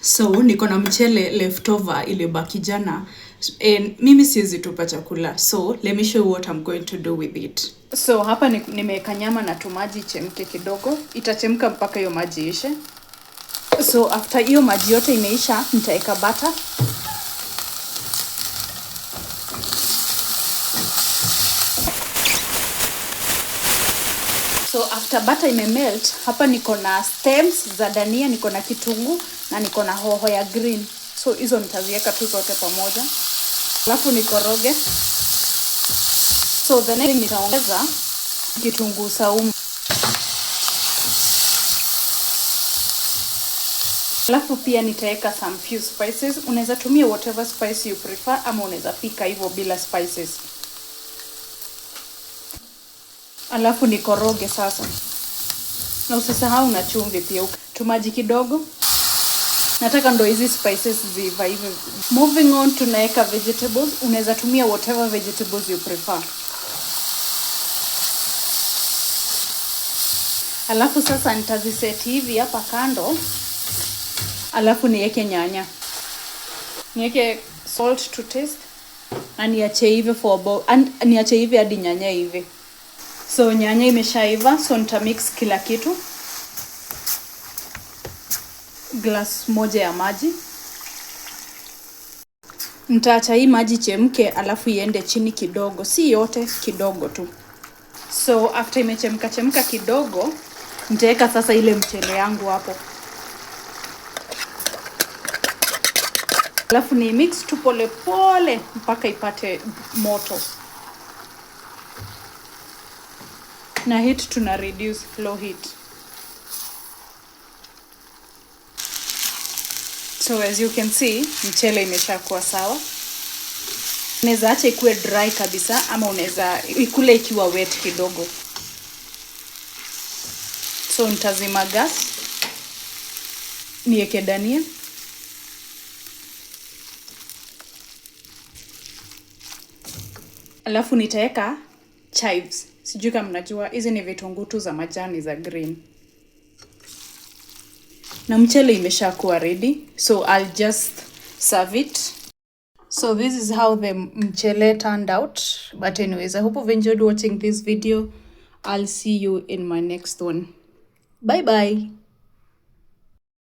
So niko na mchele leftover iliyobaki jana. And mimi siwezi tupa chakula. So let me show you what I'm going to do with it. So hapa nimeweka nyama na tumaji ichemke kidogo. Itachemka mpaka hiyo maji ishe. So after hiyo maji yote imeisha, nitaweka butter. So after butter imemelt, hapa niko na stems za dania, niko na kitunguu na niko na hoho ya green. So hizo nitaziweka tu zote pamoja. Alafu nikoroge. So the next thing nitaongeza kitunguu saumu. Alafu pia nitaweka some few spices. Unaweza tumia whatever spice you prefer ama unaweza pika hivyo bila spices. Alafu nikoroge sasa. Na usisahau na chumvi pia. Tumaji kidogo. Nataka ndo hizi spices ziiva hivi. Moving on, tunaweka vegetables. Unaweza tumia whatever vegetables you prefer. Alafu sasa nitaziset hivi hapa kando. Alafu niweke nyanya. Niweke salt to taste. Na niache hivi for about, and niache hivi hadi nyanya hivi. So nyanya imeshaiva, so nitamix kila kitu. Glass moja ya maji. Nitaacha hii maji chemke alafu iende chini kidogo, si yote, kidogo tu. So after imechemka chemka kidogo, nitaweka sasa ile mchele yangu hapo. Alafu ni mix tu pole pole mpaka ipate moto. Na heat tuna reduce, low heat. So as you can see, mchele imeshakuwa sawa. Unaweza acha ikuwe dry kabisa ama unaweza ikule ikiwa wet kidogo. So nitazima gas. Niweke dania. Alafu nitaweka chives. Sijui kama mnajua hizi ni vitunguu tu za majani za green. Na mchele imeshakuwa ready, so I'll just serve it. So this is how the mchele turned out. But anyways, I hope you've enjoyed watching this video. I'll see you in my next one. Bye bye.